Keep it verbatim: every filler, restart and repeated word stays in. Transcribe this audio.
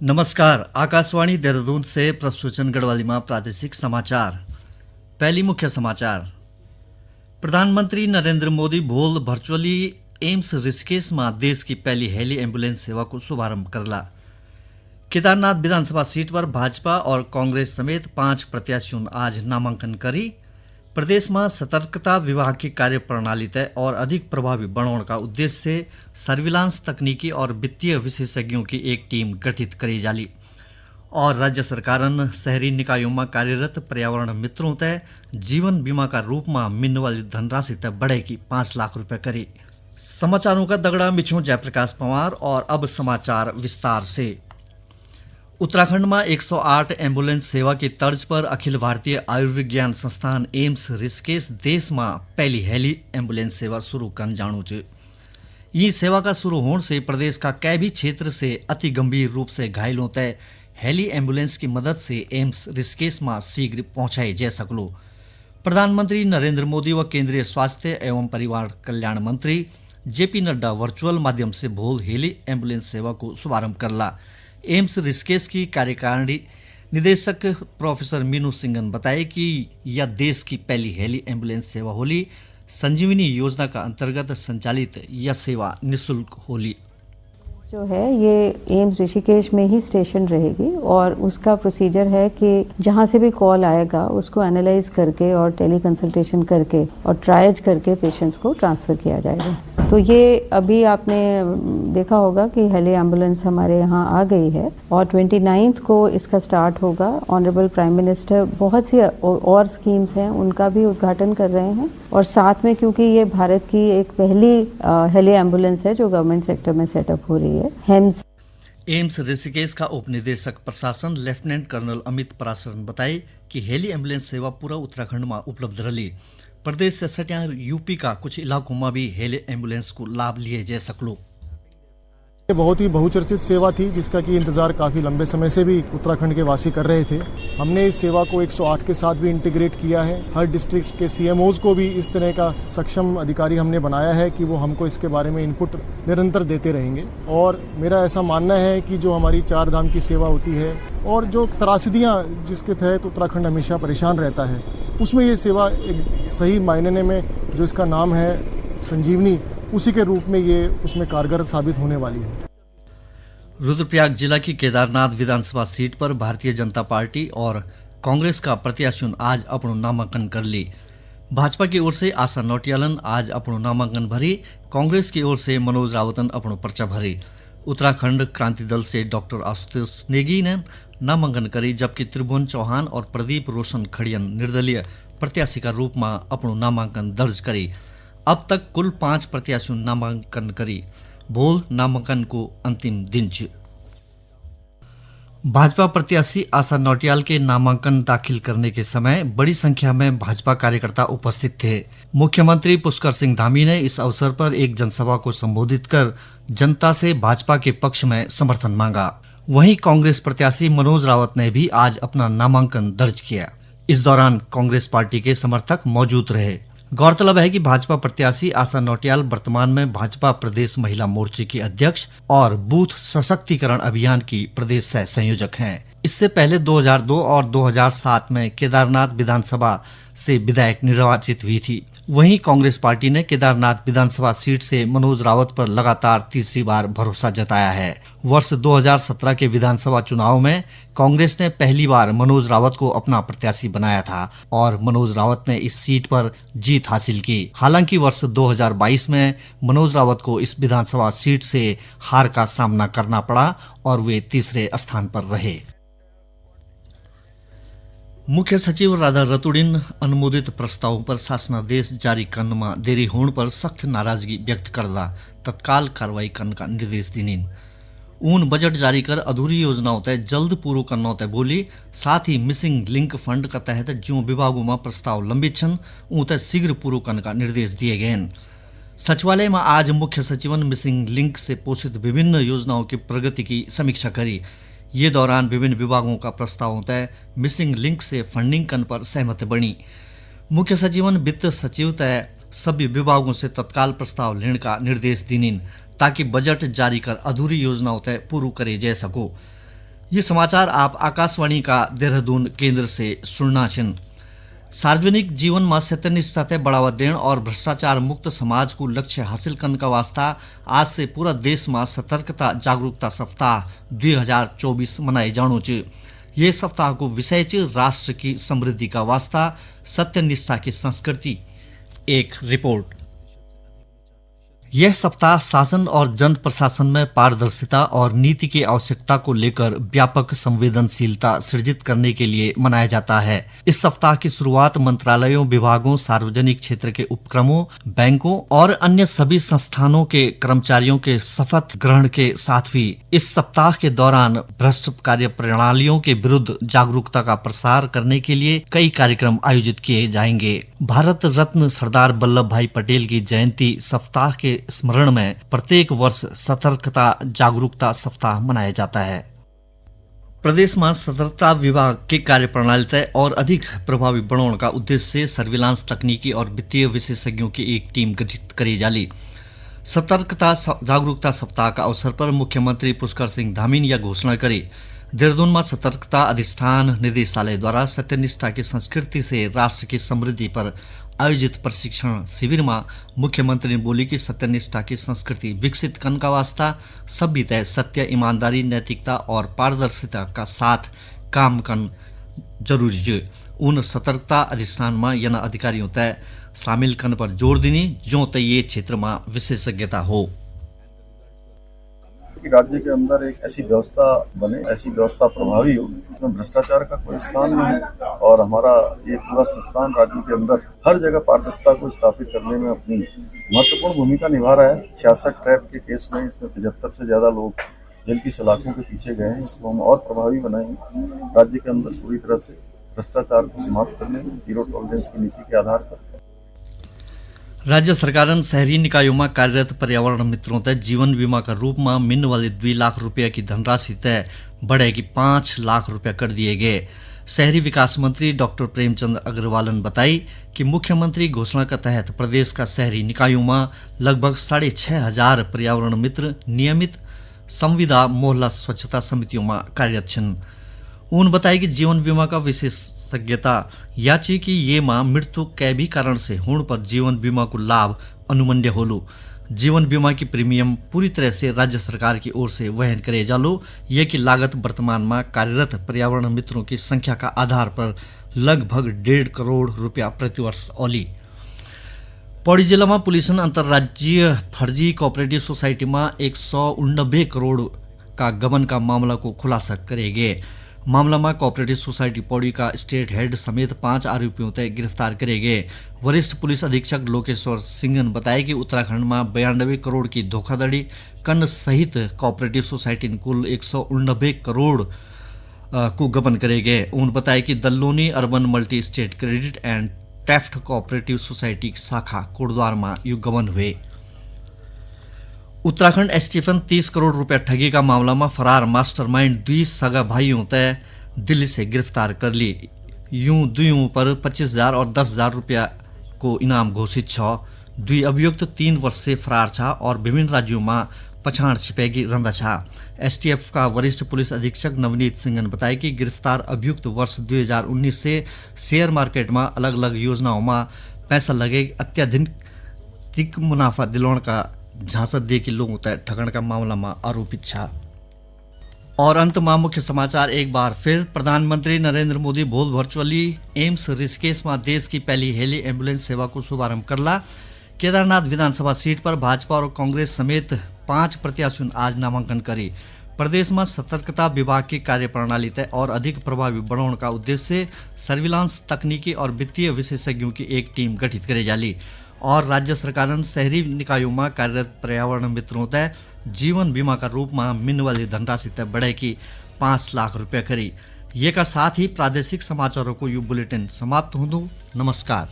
नमस्कार, आकाशवाणी देहरादून से प्रस्तुत छन गढ़वाली मा प्रादेशिक समाचार। पहली मुख्य समाचार। प्रधानमंत्री नरेंद्र मोदी भोल virtually एम्स ऋषिकेश मा देश की पहली heli ambulance सेवा को शुभारंभ करला। केदारनाथ विधानसभा सीट पर भाजपा और कांग्रेस समेत पांच प्रत्याशियों ने आज नामांकन करी। प्रदेश में सतर्कता विभाग की कार्यप्रणाली तय और अधिक प्रभावी बनाने का उद्देश्य से सर्विलांस तकनीकी और वित्तीय विशेषज्ञों की एक टीम गठित करी जाली। और राज्य सरकारन शहरी निकायों में कार्यरत पर्यावरण मित्रों तय जीवन बीमा का रूप में मिलने वाली धनराशि तय बढ़े की पाँच लाख रुपए करी। समाचारों का दगड़ा मिछू जयप्रकाश पंवार और अब समाचार विस्तार से। उत्तराखंड में एक सौ आठ एम्बुलेंस सेवा की तर्ज पर अखिल भारतीय आयुर्विज्ञान संस्थान एम्स ऋषिकेश देश में पहली हेली एम्बुलेंस सेवा शुरू करने जाणू च। ये सेवा का शुरू होने से प्रदेश का कै भी क्षेत्र से अति गंभीर रूप से घायलों तय हेली एम्बुलेंस की मदद से एम्स ऋषिकेश में शीघ्र पहुंचाए जा सकलो। प्रधानमंत्री नरेंद्र मोदी व केंद्रीय स्वास्थ्य एवं परिवार कल्याण मंत्री जेपी नड्डा वर्चुअल माध्यम से भोल हेली एम्बुलेंस सेवा को शुभारंभ करला। एम्स ऋषिकेश की कार्यकारिणी निदेशक प्रोफेसर मीनू सिंह ने बताया कि यह देश की पहली हेली एम्बुलेंस सेवा होली। संजीवनी योजना का अंतर्गत संचालित यह सेवा निशुल्क होली। जो है, ये एम्स ऋषिकेश में ही स्टेशन रहेगी और उसका प्रोसीजर है कि जहाँ से भी कॉल आएगा, उसको एनालाइज करके और टेली कंसल्टेशन करके और ट्रायज करके पेशेंट्स को ट्रांसफर किया जाएगा। तो ये अभी आपने देखा होगा कि हेली एम्बुलेंस हमारे यहाँ आ गई है और ट्वेंटी नाइन्थ को इसका स्टार्ट होगा। ऑनरेबल प्राइम मिनिस्टर बहुत सी और स्कीम्स हैं, उनका भी उद्घाटन कर रहे हैं। और साथ में, क्योंकि ये भारत की एक पहली हेली एम्बुलेंस है जो गवर्नमेंट सेक्टर में सेटअप हो रही है, हेम्स। एम्स ऋषिकेश का उपनिदेशक प्रशासन लेफ्टिनेंट कर्नल अमित पराशर ने बताई कि हेली एम्बुलेंस सेवा पूरा उत्तराखंड में उपलब्ध रली। प्रदेश से सटिया यूपी का कुछ इलाकों में भी हेली एम्बुलेंस को लाभ लिए जा सकलो। ये बहुत ही बहुचर्चित सेवा थी, जिसका कि इंतजार काफी लंबे समय से भी उत्तराखंड के वासी कर रहे थे। हमने इस सेवा को एक सौ आठ के साथ भी इंटीग्रेट किया है। हर डिस्ट्रिक्ट के सीएमओज को भी इस तरह का सक्षम अधिकारी हमने बनाया है कि वो हमको इसके बारे में इनपुट निरंतर देते रहेंगे। और मेरा ऐसा मानना है कि जो हमारी चार धाम की सेवा होती है और जो त्रासदियाँ जिसके तहत उत्तराखंड हमेशा परेशान रहता है, उसमें ये सेवा एक सही मायने में, जो इसका नाम है संजीवनी, उसी के रूप में ये उसमें कारगर साबित होने वाली है। रुद्रप्रयाग जिला की केदारनाथ विधानसभा सीट पर भारतीय जनता पार्टी और कांग्रेस का प्रत्याशियों ने आज अपनो नामांकन कर ली। भाजपा की ओर से आशा नौटियालन आज अपनो नामांकन भरी, कांग्रेस की ओर से मनोज रावतन अपनो पर्चा भरी। उत्तराखंड क्रांति दल से डॉक्टर आशुतोष नेगी ने नामांकन करी, जबकि त्रिभुवन चौहान और प्रदीप रोशन खड़ियन निर्दलीय प्रत्याशी का रूप में अपनो नामांकन दर्ज करी। अब तक कुल पांच प्रत्याशियों नामांकन करी। भोल नामांकन को अंतिम दिन च। भाजपा प्रत्याशी आशा नौटियाल के नामांकन दाखिल करने के समय बड़ी संख्या में भाजपा कार्यकर्ता उपस्थित थे। मुख्यमंत्री पुष्कर सिंह धामी ने इस अवसर पर एक जनसभा को संबोधित कर जनता से भाजपा के पक्ष में समर्थन मांगा। वहीं कांग्रेस प्रत्याशी मनोज रावत ने भी आज अपना नामांकन दर्ज किया। इस दौरान कांग्रेस पार्टी के समर्थक मौजूद रहे। गौरतलब है कि भाजपा प्रत्याशी आशा नौटियाल वर्तमान में भाजपा प्रदेश महिला मोर्चे की अध्यक्ष और बूथ सशक्तिकरण अभियान की प्रदेश सह संयोजक हैं। इससे पहले दो हज़ार दो और दो हज़ार सात में केदारनाथ विधानसभा से विधायक निर्वाचित हुई थी। वहीं कांग्रेस पार्टी ने केदारनाथ विधानसभा सीट से मनोज रावत पर लगातार तीसरी बार भरोसा जताया है। वर्ष दो हज़ार सत्रह के विधानसभा चुनाव में कांग्रेस ने पहली बार मनोज रावत को अपना प्रत्याशी बनाया था और मनोज रावत ने इस सीट पर जीत हासिल की। हालांकि वर्ष दो हज़ार बाईस में मनोज रावत को इस विधानसभा सीट से हार का सामना करना पड़ा और वे तीसरे स्थान पर रहे। मुख्य सचिव राधा रतुड़िन अनुमोदित प्रस्तावों पर शासनादेश जारी करने में देरी होने पर सख्त नाराजगी व्यक्त करदा तत्काल कार्रवाई करने का निर्देश दीनिन। ऊन बजट जारी कर अधूरी योजनाओं तय जल्द पूरो करना तय बोली, साथ ही मिसिंग लिंक फंड का तहत जो विभागों में प्रस्ताव लंबित छन, ऊं तय शीघ्र पूरो करने का निर्देश दिए गए हैं। सचिवालय में आज मुख्य सचिवन मिसिंग लिंक से पोषित विभिन्न योजनाओं की प्रगति की समीक्षा करी। ये दौरान विभिन्न विभागों का प्रस्तावों तय मिसिंग लिंक से फंडिंग करने पर सहमत बनी। मुख्य सचिवन वित्त सचिव तय सभी विभागों से तत्काल प्रस्ताव लेने का निर्देश दीनिन, ताकि बजट जारी कर अधूरी योजनाओं तय पूरू करे जा सको। ये समाचार आप आकाशवाणी का देहरादून केंद्र से सुणना छिन। सार्वजनिक जीवन मा सत्यनिष्ठा ते बढ़ावा देण और भ्रष्टाचार मुक्त समाज को लक्ष्य हासिल करने का वास्ता आज से पूरा देश मा सतर्कता जागरूकता सप्ताह दुई हजार चौबीस मनाए जाणो च। ये सप्ताह को विषय च राष्ट्र की समृद्धि का वास्ता सत्यनिष्ठा की संस्कृति। एक रिपोर्ट। यह सप्ताह शासन और जन प्रशासन में पारदर्शिता और नीति की आवश्यकता को लेकर व्यापक संवेदनशीलता सृजित करने के लिए मनाया जाता है। इस सप्ताह की शुरुआत मंत्रालयों, विभागों, सार्वजनिक क्षेत्र के उपक्रमों, बैंकों और अन्य सभी संस्थानों के कर्मचारियों के शपथ ग्रहण के साथ हुई। इस सप्ताह के दौरान भ्रष्ट कार्यप्रणालियों के विरुद्ध जागरूकता का प्रसार करने के लिए कई कार्यक्रम आयोजित किए जाएंगे। भारत रत्न सरदार वल्लभ भाई पटेल की जयंती सप्ताह के स्मरण में प्रत्येक वर्ष सतर्कता जागरूकता सप्ताह मनाया जाता है। प्रदेश में सतर्कता विभाग की कार्यप्रणाली तय और अधिक प्रभावी बनाने का उद्देश्य से सर्विलांस तकनीकी और वित्तीय विशेषज्ञों की एक टीम गठित करी जाली। सतर्कता स-, जागरूकता सप्ताह का अवसर पर मुख्यमंत्री पुष्कर सिंह धामी ने यह घोषणा करी। देहरादून में सतर्कता अधिष्ठान निदेशालय द्वारा सत्यनिष्ठा की संस्कृति से राष्ट्र की समृद्धि पर आयोजित प्रशिक्षण शिविर में मुख्यमंत्री ने बोली कि सत्यनिष्ठा की संस्कृति विकसित करने का वास्ता सभी तय सत्य, ईमानदारी, नैतिकता और पारदर्शिता का साथ काम करना जरूरी च। उन सतर्कता अधिष्ठान में यना अधिकारियों तय शामिल करने पर जोर देनी, जो तय ये क्षेत्र में विशेषज्ञता हो। कि राज्य के अंदर एक ऐसी व्यवस्था बने, ऐसी व्यवस्था प्रभावी हो, जिसमें भ्रष्टाचार का कोई स्थान नहीं। और हमारा ये पूरा संस्थान राज्य के अंदर हर जगह पारदर्शिता को स्थापित करने में अपनी महत्वपूर्ण भूमिका निभा रहा है। छियासठ ट्रैप के केस में इसमें पचहत्तर से ज्यादा लोग जेल की सलाखों के पीछे गए हैं। इसको हम और प्रभावी बनाएंगे। राज्य के अंदर पूरी तरह से भ्रष्टाचार को समाप्त करने में जीरो टॉलरेंस की नीति के आधार पर राज्य सरकारन शहरी निकायों में कार्यरत पर्यावरण मित्रों तय जीवन बीमा का रूप में मिलने वाली दुई लाख रुपया की धनराशि तय बढ़े की पाँच लाख रुपया कर दिए गए। शहरी विकास मंत्री डॉक्टर प्रेमचंद अग्रवालन बताई कि मुख्यमंत्री घोषणा के तहत प्रदेश का शहरी निकायों में लगभग साढ़े छह हजार पर्यावरण मित्र नियमित संविदा मोहल्ला स्वच्छता समितियों में कार्यरत छिन। उन बताई कि जीवन बीमा का विशेषज्ञता या ची कि ये मां मृत्यु कै भी कारण से होण पर जीवन बीमा को लाभ अनुमन्य होलु। जीवन बीमा की प्रीमियम पूरी तरह से राज्य सरकार की ओर से वहन करे जालु। ये की लागत वर्तमान में कार्यरत पर्यावरण मित्रों की संख्या का आधार पर लगभग डेढ़ करोड़ रुपया प्रतिवर्ष औली। पौड़ी जिला में पुलिस ने अंतर्राज्यीय फर्जी कोऑपरेटिव सोसाइटी में एक सौ उननब्बे करोड़ का गबन का मामला को खुलासा करेगे। मामला में कोऑपरेटिव सोसाइटी पौड़ी का स्टेट हेड समेत पांच आरोपियों तय गिरफ्तार करेगे। वरिष्ठ पुलिस अधीक्षक लोकेश्वर सिंह ने बताया कि उत्तराखंड में बयानबे करोड़ की धोखाधड़ी कन सहित कोऑपरेटिव सोसाइटी ने कुल एक सौ उननब्बे करोड़ अ, को गबन करेगे। उन बताया कि दल्लोनी urban multi state credit and theft cooperative society की शाखा कोटद्वार में यु गबन हुए। उत्तराखंड एसटीएफ ने तीस करोड़ रुपया ठगी का मामला में फरार मास्टरमाइंड दुई सगा भाइयों तय दिल्ली से गिरफ्तार कर ली। यूं दुइयों पर पच्चीस हजार और दस हजार रुपया को इनाम घोषित छ। दुई अभियुक्त तीन वर्ष से फरार छा और विभिन्न राज्यों में पछाण छिपैगी रंदा छा। एसटीएफ का वरिष्ठ पुलिस अधीक्षक नवनीत सिंह ने बताया कि गिरफ्तार अभियुक्त वर्ष दुई हजार उन्नीस से शेयर मार्केट में अलग-अलग योजनाओं में पैसा लगे अत्यधिक मुनाफा दिलाने का झांसा दे के लोगों तय ठगण का मामला में आरोपित छा। और अंत में मुख्य समाचार एक बार फिर, प्रधानमंत्री नरेंद्र मोदी बोल वर्चुअली एम्स ऋषिकेश में देश की पहली हेली एम्बुलेंस सेवा को शुभारंभ करला। केदारनाथ विधानसभा सीट पर भाजपा और कांग्रेस समेत पांच प्रत्याशियों ने आज नामांकन करी। प्रदेश में सतर्कता विभाग की कार्यप्रणाली तय और अधिक प्रभावी बनाने का उद्देश्य से सर्विलांस तकनीकी और वित्तीय विशेषज्ञों की एक टीम गठित करे जाली। और राज्य सरकारन शहरी निकायों में कार्यरत पर्यावरण मित्रों तय जीवन बीमा का रूप में मिलने वाली धनराशि तय बढ़े की पाँच लाख रुपया करी। ये का साथ ही प्रादेशिक समाचारों को यु बुलेटिन समाप्त होंदु। नमस्कार।